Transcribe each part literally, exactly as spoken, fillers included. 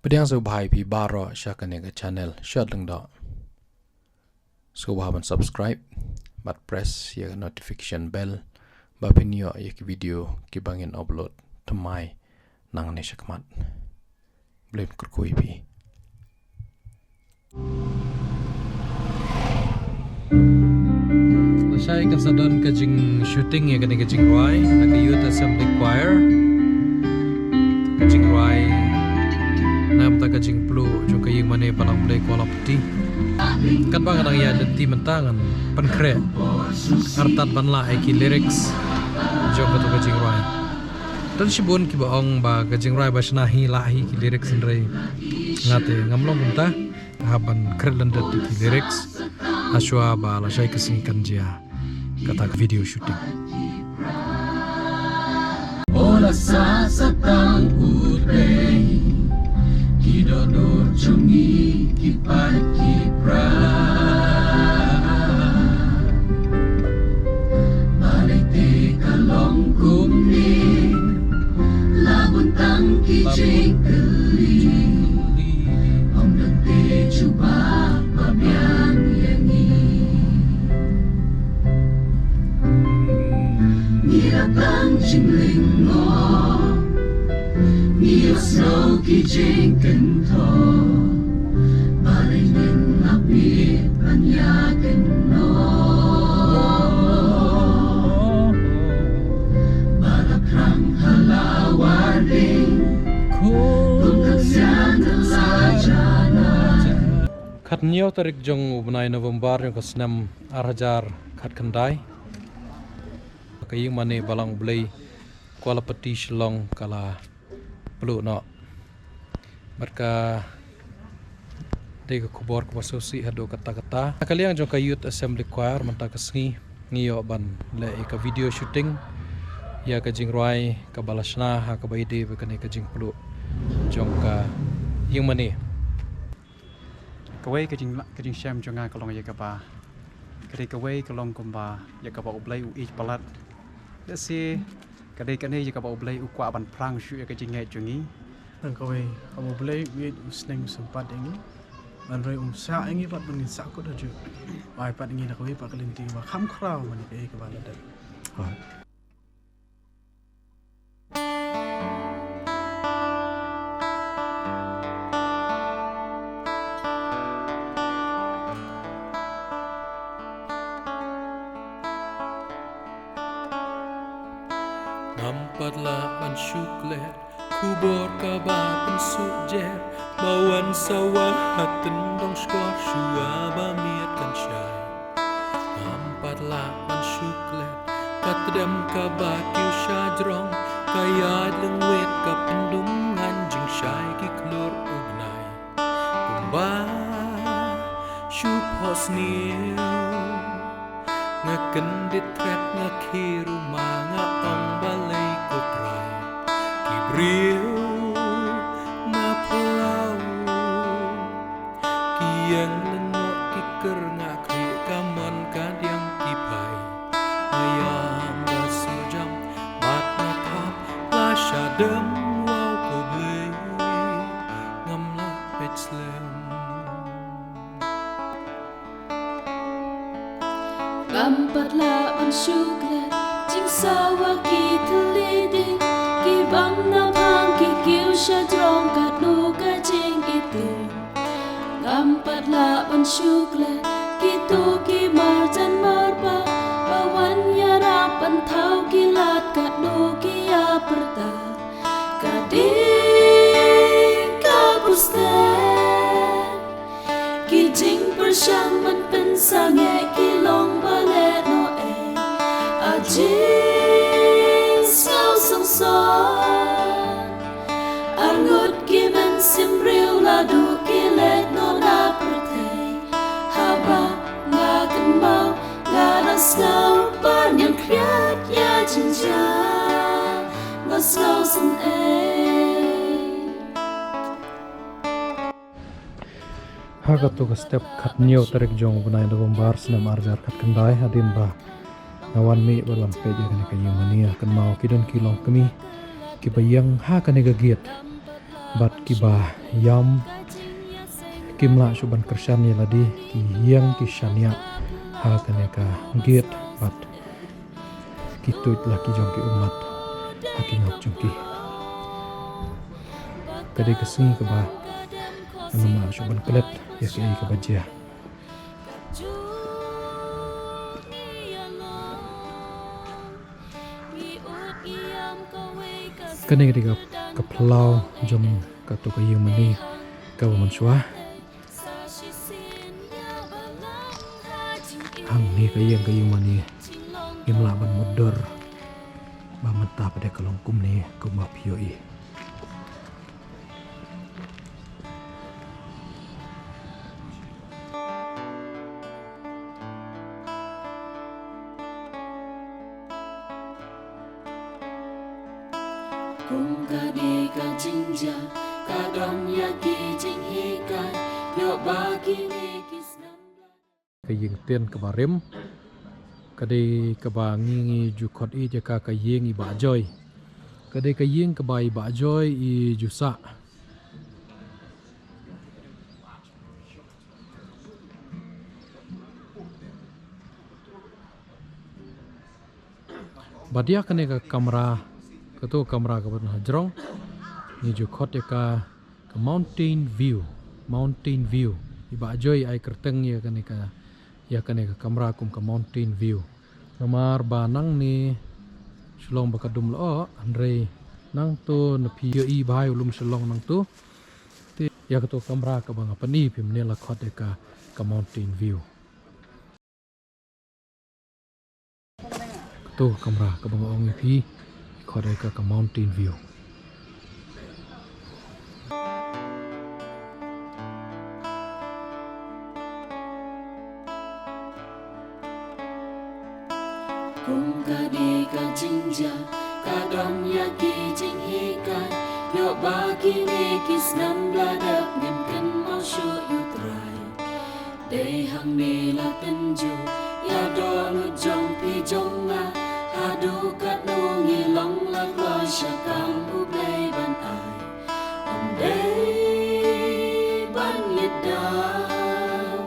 Pdiang sngewbha ïa phi baroh sha kane ka channel Short Lyngdoh. Sngewbha ban subscribe bad press ïa ka notification bell ba phin ïoh ïa ki video kiba ngin upload thymmai nangne shakhmat. Blei un kyrkhu ïa phi. Lashai kan sa don ka jingshooting ïa kane ka jingrwai na ka Youth Assembly Choir. Ka jingrwai na bynta ka jingpluh jong ka ïingmane Balang Blei Kuala Pti. Katba nga dang ïaid lynti mynta ngan pynkhreh artat ban lah ïa ki lyrics jong kato ka jingrwai. Don shibun kiba ong ba ka jingrwai ba shna hi lah hi ki lyrics, hynrei nga te ngam long kumta. Nga hap ban khreh lyndet ïa ki lyrics hashwa ba lashai ka sngi kan jia kata ka video shooting. Ola sa sa tang ut bei ki dohnud jong ngi ki paid ki pra. Balei te ka long kumne? La bun tang ki jingkylli. Ym don te jubab ba biang ïa ngi. Ngi la tang jinglyngngoh, ngi la sngew ki jingkynthoh. Balei ngin ap ïa ban ïakynnoh? Ba la thrang ha la war ding kum ka sian la jana. Khathynñiew tarik jong u bnai November jong ka snem ar hajar khatkhyndai, ka ïingmane Balang Blei Kuala Pti Shillong ka la pluh noh. Bad ka dei ka khubor kaba sngewsih haduh katta katta. Na ka liang jong ka Youth Assembly Choir mynta ka sngi ngi ïoh ban leh ïa ka video shooting ïa ka jingrwai kaba la shna ha kaba ïadei bad kane ka jingpluh jong ka ïingmane. Kawei ka jing, ka jingshem jong nga ka long ïa kaba, ka dei kawei ka long kumba ïa kaba U Blei u ïeit palat. Lehse ka dei kane ïa kaba U Blei u kwah ban phrang shuh ïa ka jingngeit jong ngi. Tang kawei, haba U Blei u ïeit, u sneng, u sympat ïa ngi. Hynrei um sah ïa ngi pat ban ngin sahkut hajuh. Ai pat ïa ngi na kawei pat ka lynti ba kham khraw ban ïa kaei kaba la dep. Ngam pat lah ban shu klet khubor kaba pynsuhjer ba wan sawa ha tyndong shkor shuwa ba miet kan shai. Ngam pat lah ban shu klet ka tdem kaba kiew sha jrong, ka ïaid lyngwit ka pyndum ngan jingshai ki khlur u bnai. Kumba shu phoh sniew nga kyndit thret, nga khie ruh ma nga ong balei ko Trai. Ki briew na phyllaw ki ïeng lyngngoh, ki kyrngah khlieh, ka mon ka diang ki phai. Nga ïam da surjam bad nga thap la sha dem, wow ko Blei ngam lah peit slem. Ngam pat lah ban shu klet jingsawa ki thylli ding, ki bam na phang ki kiew sha jrong, katno ka jingïeit. Ngam pat lah ban shu klet kito ki marjan marpa ba wan ïarap ban thaw ki lad, katno ki ïa pyrta. Ka dei ka bunsien ki jingpyrshang ban pynsangeh, ki long ba lehnohei. A jingsngew sngewsih, arngut ki mynsiem briew la duh ki lehnoh na pyrthei. Haba nga kynmaw nga la sngew ba ñiangkhriat ïa jingjia, nga sngew sngewsih. Ha kato ka step khathynñiew tarik jong u bnai November snem ar hajar khatkhyndai, hadien ba nga wan mih bad wan peit ïa kane ka ïingmane, kynmaw ki don ki longkmie kiba ïeng ha kane ka gate. Bad kiba ïam kim lah shuh ban kyrshan ïa lade, ki ïeng ki shaniah ha kane ka gate bad ki tuid la ki jong ki ummat ha ki ngop jong ki. Ka dei ka sngi kaba ngam lah shuh ban klet ïa kaei kaba jia. Kane ka dei ka, ka phyllaw jong kato ka ïing mane kaba mynshuwa. Hangne ka ïing, ka ïing mane ngim lah ban mutdur ba mynta pat ka long kumne kumba phi ïohi. Kum kane ka jingjia ka don ïa ki jinghikai, ïoh ba kine ki snam. Ka ïing ktien kaba rim, ka dei kaba ngi ngi ju khot ïa ka, ka ïing i Bah Joy. Ka dei ka ïing kaba i Bah Joy i ju sah. Bad ïa kane ka kamra, kato kamra kaba don hajrong, ngi ju khot ïa ka, ka mountain view, mountain view. I Bah Joy ai kyrteng ïa kane ka, ïa kane ka kamra kum ka mountain view. Namar ba nangne shu long ba ka dum lyoh, hynrei nangto na phi ïohi bha ïa u lum shu long nangto. Te ïa kato kamra kaba nga pyni phi mynne la khot ïa ka, ka mountain view. Kato kamra kaba nga ong ïa phi, i khot ïa ka, ka mountain view. Kum kane ka jingjia ka don ïa ki jinghikai, ïoh ba kine ki snam ba la dep ngim kynmaw shuh ïa U Trai. Dei hangne la tynjuh ïa dohnud jong phi jong nga, haduh katno ngi long la kloi sha kam U Blei ban ai. Ym dei ban leit daw,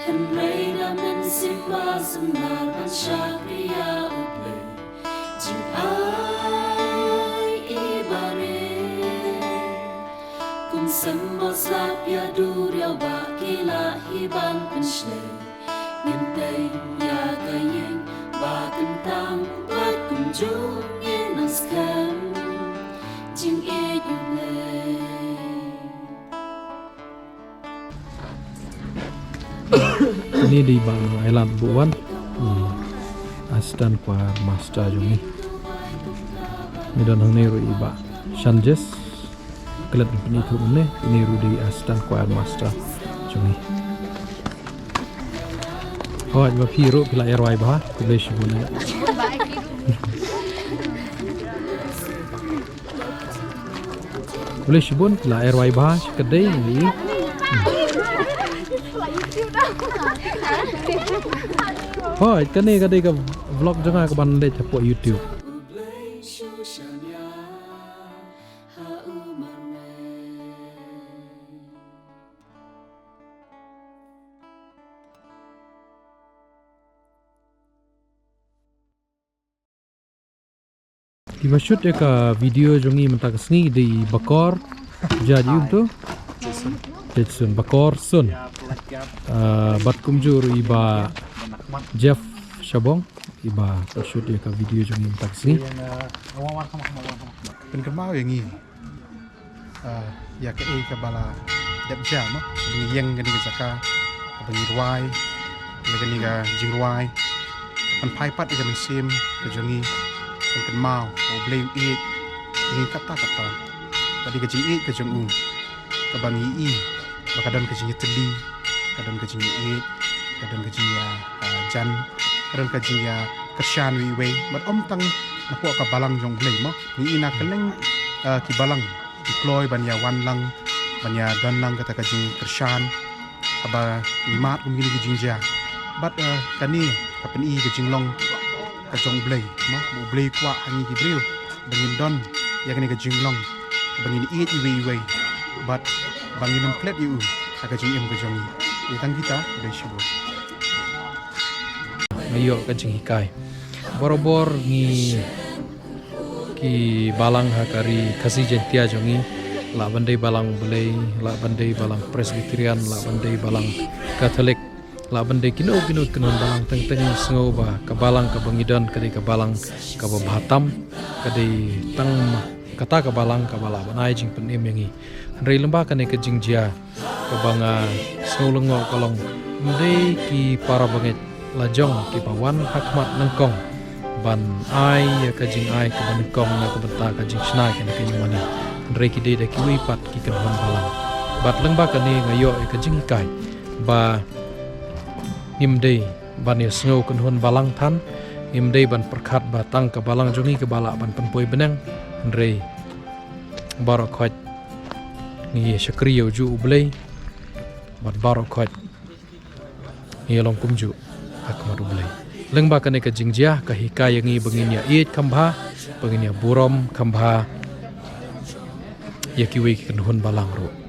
hynrei da mynsiem ba sumar ban shakri ïa U Blei. Jingai i ba rit, kum symbol slap ïa duriaw ba ki lah hi ban pynshlei. Ngin teng ïa ka ïing ba kyntang bad kumjuh ngin nang skhem jingïeit U Blei. Kane dei i Bah Ailan Buwan, i Assistant Choir Master jong ngi. Ngi don hangne ruh i Bah Shanjes, klet ban pyni thuh mynne, kine ruh dei Assistant Choir Master jong ngi. Hooid, ma phi ruh phi la rwai bha, khublei shibun. Khublei shibun, la rwai bha, shi ka dei ngi. Hooid, kane ka dei ka vlog jong nga kaban leit hapoh YouTube. Kiba shoot ïa ka video jong ngi mynta ka sngi dei i Bakor. Jia i um tu? Jason. Jason, Bakor Sun. Ah, bad kumjuh ruh i Bah Jeff Shabong, iba shoot ïa ka video jong ngi mynta ka sngi. Pynkynmaw ïa ngi. Ah, ïa kaei kaba la dep jia mo, ba ngi ïeng kane ka jaka, ba ngi rwai ïa kane ka jingrwai, ban phai pat ïa ka mynsiem ka jong ngi, ban kynmaw ba U Blei u ïeit ïa ngi katta katta. Ba dei ka jingïeit ka jong u kaba ngi i ba ka don ka jingïatylli, ka don ka jingïeit, ka don ka jingïa, ah, jan, ka don ka jingïakyrshan iwei iwei, bad ym tang napoh ka balang jong U Blei mo. Ngi i na kylleng, ah, ki balang ki kloi ban ïa wan lang, ban ïa don lang kata ka jingkyrshan. Haba ngi mad kum kine ki jingjia. Bad, eh, kane ka pyni ka jinglong ka jong U Blei mo, U Blei u kwah ha ngi ki briew ba ngin don ïa kane ka jinglong ba ngin ïeit iwei iwei bad ba ngin ym klet ïa u ha ka jingim ka jong ngi. Ïa tang kita, khublei shibun. Nga ïoh ka jinghikai. Barabor ngi ki balang ha ka ri Khasi Jaiñtia jong ngi, lah ban dei balang Blei, lah ban dei balang Presbyterian, lah ban dei balang Katholik, lah ban dei kino kino ki kynhun balang, teng teng sngew ba ka balang kaba ngi don ka dei ka balang kaba bha tam, ka dei tang kata ka balang kaba lah ban ai jingpynim ïa ngi. Hynrei lyngba kane ka jingjia kaba nga sngew lyngngoh ka long, ym dei ki para bangeit la jong kiba wan ha khmat nyngkong ban ai ïa ka jingai kaba nyngkong na ka bynta ka jingshna kane ka ïingmane. Hynrei ki dei da kiwei pat ki kynhun balang. Bad lyngba kane nga ïoh ïa ka jinghikai ba ngim dei ban ïa sngew kynhun balang than, ngim dei ban pyrkhat ba tang ka balang jong ngi kaba lah ban pynpoi bneng, hynrei baroh khoit ngi ïa shakri ïa u juh U Blei, bad baroh khoit ngi ïa long kumjuh ha khmat U Blei. Lyngba kane ka jingjia ka hikai ïa ngi ba ngin ïa ïeit kham bha, ba ngin ïa burom kham bha ïa kiwei ki kynhun balang ruh.